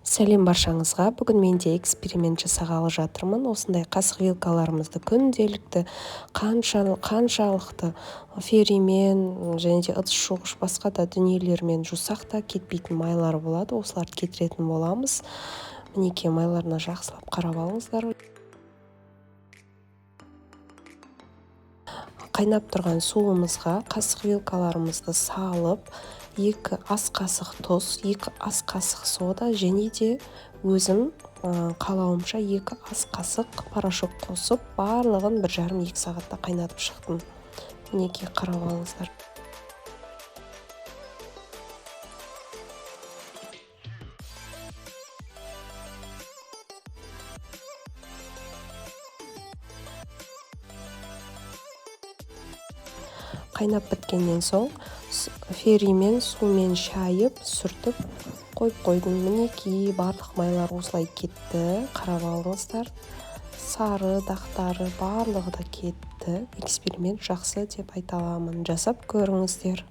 Сәлем баршаңызға! Бүгін мен де эксперимент жасағалы жатырмын. Осындай қасық вилкаларымызды күнделікті қаншалықты ферримен және де ыдыс жуғыш басқа да дүниелермен жусақ та кетпейтін майлар болады. Осыларды кетіретін боламыз. Мінекей, майларына жақсылап қарап алыңыздар. Қайнап тұрған суымызға қасық вилкаларымызды салып, 2 ас қасық тұз, 2 ас қасық сода және де өзім қалауымша 2 ас қасық порошок қосып, барлығын бір жарым екі сағатта қайнатып шықтым. Мінекей, қарап алыңыздар. Қайнап біткеннен соң ферримен сумен шайып, сүртіп қойып қойдым. Мінекей, барлық майлар осылай кетті. Қарап алыңыздар. Сары дақтары барлығы да кетті. Эксперимент жақсы деп айта аламын. Жасап көріңіздер.